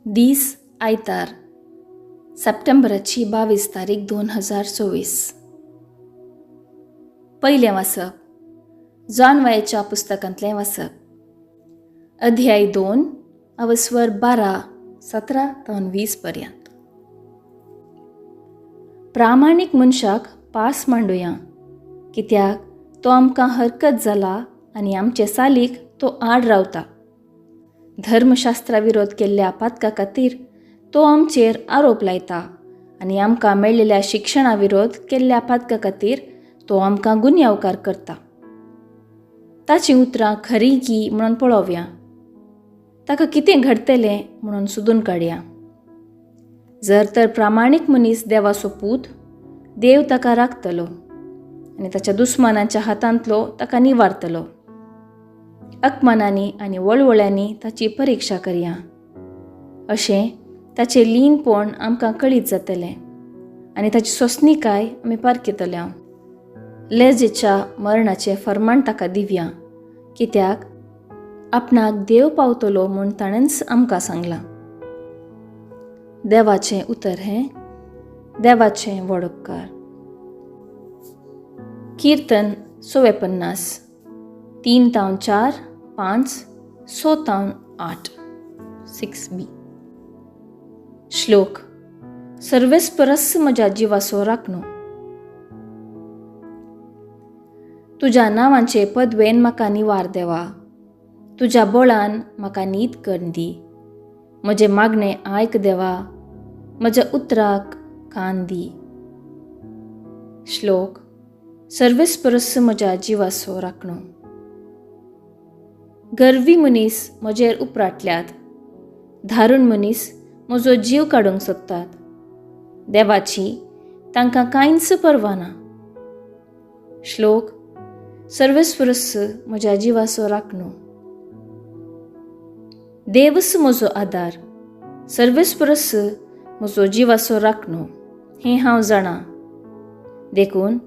दीस आयतार, सप्टेंबराची 22 तारीख 2024. पयलें वाचप जानवायच्या पुस्तकांतलें वाचप, अध्याय 2 अवस्वर 12 17 तावन 20 पर्यंत. प्रामाणीक मनशाक पास मांडुया, कित्याक तो आमकां हरकत जाला आनी आमचे सालीक तो आड रावता. धर्मशास्त्रा विरोध केल्ल्या पातका खातीर तो आमचेर आरोप लायता आनी आमकां मेळिल्ल्या शिक्षणा विरोध केल्ल्या पातका खातीर तो आमकां गुन्यांवकार करता. ताचीं उतरां खरीं की म्हणून पळोवया, ताका कितें घडटलें म्हणून सोदून काडया. जर तर प्रामाणीक मनीस देवाचो पूत, देव ताका राखतलो आनी ताच्या दुस्मानाच्या हातांतलो ताका निवारतलो. अकमानांनी आनी वळवळ्यांनी ताची परिक्षा करया, अशें ताचें लीनपण आमकां कळीत जातलें आनी ताची सोंसणीकाय आमी पारखितले. लेजेच्या मरणाचें फर्माण ताका दिवया, कित्याक आपणाक देव पावतलो म्हूण ताणेंच आमकां सांगलां. देवाचें उतर हें, देवाचें व्हड उपकार. किर्तन 54, 3 तावन 4, 5, 6 तावन 8, 6b. श्लोक सर्वेस्परस म्हज्या जिवासो राखणो. तुज्या नांवांचे पदवेन म्हाका निवार देवा, तुज्या बळान म्हाका नीत करून दी. म्हजें मागणें आयक देवा, म्हज्या उतराक कान दी. श्लोक सर्वेस्परस म्हज्या जिवासो राखणो. गर्वी मनीस म्हजेर उपराटल्यात, धारुण मनीस म्हजो जीव काडूंक सोदतात. देवाची तांकां कांयच पर्वा ना. श्लोक सर्वेस्परस म्हज्या जिवासो राखणो. देवच म्हजो आदार, सर्वेस्परस म्हजो जिवासो राखणो हें हांव जाणा. देखून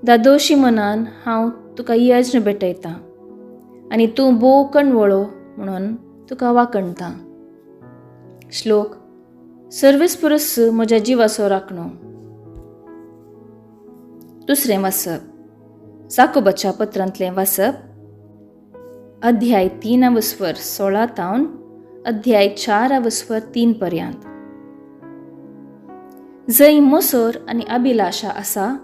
दादोशी मनान हांव तुका यज्ञ भेटयतां आनी तूं भोव कणवळो म्हणून तुका वाखणता. श्लोक सर्वेस्परस म्हज्या जिवासो राखणो. दुसरें वाचप जाकोबाच्या पत्रांतलें वाचप, अध्याय 3 अवस्वर 16 तावन अध्याय 4 अवस्वर 3 पर्यंत. जंय मोसर आनी अभिलाशा आसा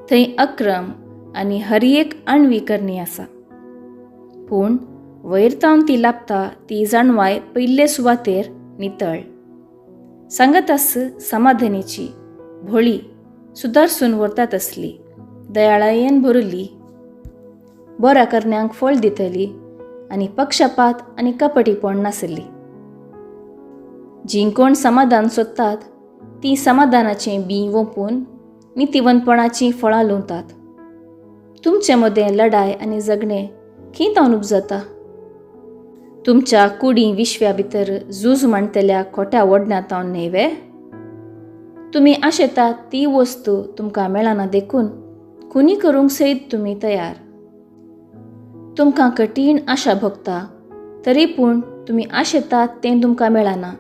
थंय अक्रम आनी हर एक आणवी करणी आसा, पूण वयर तावन ती लाबता ती जाणवाय पयले सुवातेर नितळ सांगत आस समाधानीची भोळी सुदारसून व्हरतात आसली, दयाळायेन भरिल्ली, बऱ्या करण्यांक फळ दितली आनी पक्षपात आनी कपटीपण नासली. जीं कोण समाधान सोदतात तीं समाधानाचें बीं वोंपून नितिवंतपणाचीं फळां लुंवतात. तुमचे मदें लडाय आनी झगणें खंय तावन उपजता? तुमच्या कुडी विश्व्या भितर झूज मांडटल्या खोट्या ओडण्या तावन न्हय वे? तुमी आशेतात ती वस्तू तुमकां मेळना देखून खुनी करूंक सयत तुमी तयार. तुमकां कठीण आशा भोगता तरी पूण तुमी आशेतात तें तुमकां मेळना,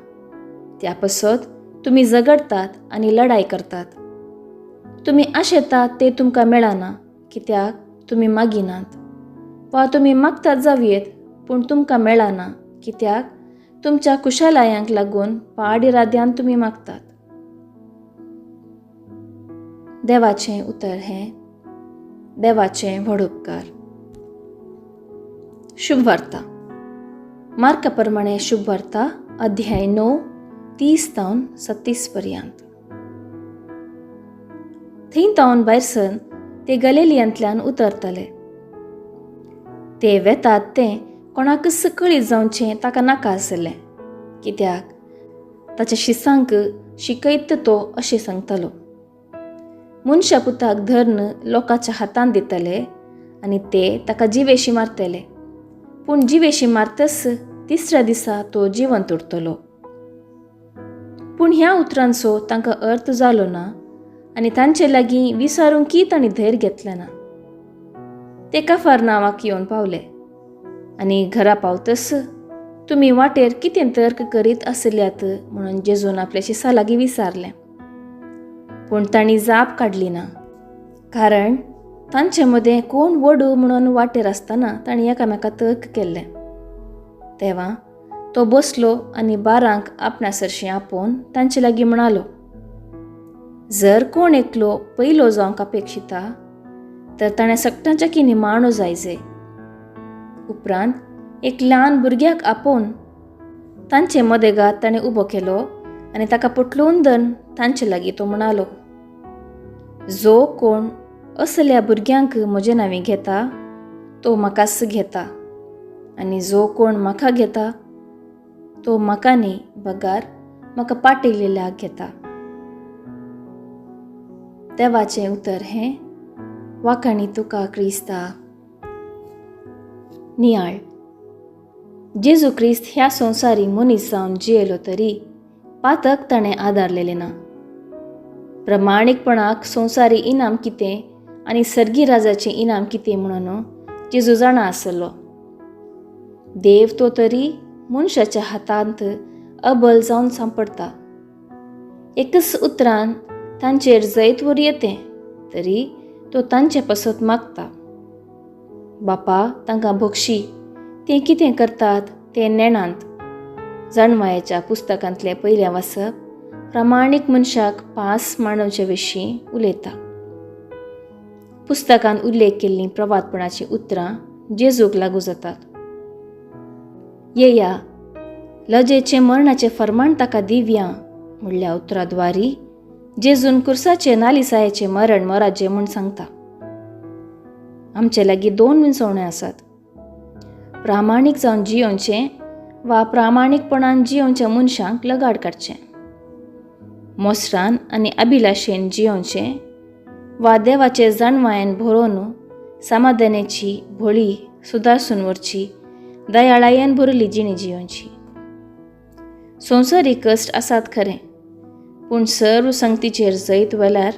त्या पासत तुमी झगडटात आनी लडाय करतात. तुमी आशेतात तें तुमकां मेळना कित्याक तुमी मागिनात, वा तुमी मागतात जावयेत पूण तुमकां मेळना कित्याक तुमच्या कुशालायांक लागून पाड इराद्यान तुमी मागतात. देवाचें उतर हें, देवाचें व्हड उपकार. शुभवार्ता मार्का प्रमाणे शुभवार्ता अध्याय 9 30 तावन 37 पर्यंत. थंय तावन भायर सरून ते गलेलियांतल्यान उतरतले. ते वेतात तें कोणाकच कळीत जावचें ताका नाका आसलें, कित्याक ताच्या शिसांक शिकयत तो अशें सांगतालो, मनशा पुताक धरून लोकांच्या हातांत दितले आनी ते ताका जिवेशी मारतले, पूण जिवेशी मारतच तिसऱ्या दिसा तो जिवंत उरतलो. पूण ह्या उतरांचो तांकां अर्थ जालो ना आनी तांचे लागीं विचारूंकय तांणी धैर्य घेतलें ना. ते कफरनावाक येवन पावले आनी घरा पावतच तुमी वाटेर कितें तर्क करीत आशिल्ल्यात म्हणून जेजून आपल्या शिसा लागीं विचारलें. पूण तांणी जाप काडली ना, कारण तांचे मदें कोण व्हडू म्हणून वाटेर आसतना तांणी एकामेका तर्क केल्लें. तेवा तो बसलो आनी बारांक आपणा सरशीं आपोवन तांचे लागीं म्हणालो, जर कोण एकलो पयलो जावंक अपेक्षिता तर ताणें सगटांच्या की निमाणो जायजे. उपरांत एक ल्हान भुरग्याक आपोवन तांचे मदेगात ताणें उबो केलो आनी ताका पोटलून धरून तांचे लागीं तो म्हणालो, जो कोण असल्या भुरग्यांक म्हजे नांवी घेता तो म्हाकाच घेता, आनी जो कोण म्हाका घेता तो म्हाका न्ही बगार म्हाका पाटयलेल्याक घेता. देवाचें उतर हें वाखाणी तुका क्रिस्ता. नियाळ. जेजू क्रिस्त ह्या संवसारी मनीस जावन जियेलो तरी पातक ताणें आदारलेलें ना. प्रमाणीकपणाक संवसारी इनाम कितें आनी सर्गी राजाचें इनाम कितें म्हणून जेजू जाणा आसलो. देव तो तरी मनशाच्या हातांत अबल जावन सांपडटा. एकच उतरान तांचेर जैत वर येतें तरी तो तांचे पासत मागता. बापा तांकां बक्षी, ते कितें करतात ते नेणांत. जाणवायेच्या पुस्तकांतलें पयलें वाचप प्रामाणीक मनशाक पास मांडोवचे विशीं उलयता. पुस्तकांत उल्लेख केल्लीं प्रवादपणाचीं उतरां जेजूक लागू जातात. येया लजेचें मरणाचें फर्माण ताका दिव्या म्हणल्या उतराद्वारी जेजून कुर्साचें नालिसायेचें मरण मराचें म्हूण सांगता. आमचे लागीं दोन विंचवणे आसात, प्रामाणीक जावन जियोवचें वा प्रामाणीकपणान जियोवच्या मनशांक लगाड काडचें, मोसरान आनी अभिलाशेन जियोवचें वा देवाचे जाणवायेन भरोवन समाधानाची भोळी सुदारसून व्हरची दयाळायेन भरली जिणी जियोवची. संवसारीक कश्ट आसात खरें, पूण सर्व संगतीचेर जैत वेल्यार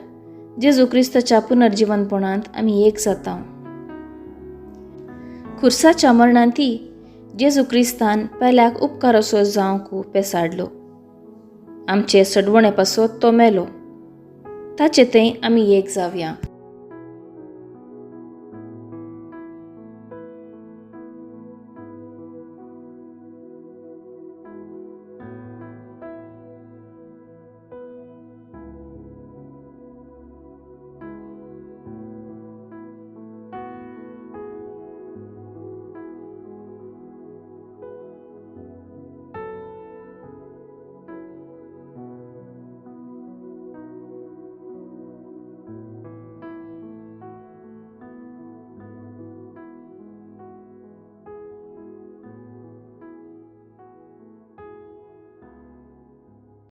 जेजू क्रिस्ताच्या पुनर्जिवनपणांत आमी एक जाता. खुर्साच्या मरणांती जेजू क्रिस्तान पेल्याक उपकार असो जावंक पेसाडलो. आमचे सडवणे पासत तो मेलो, ताचे थंय आमी एक जावया.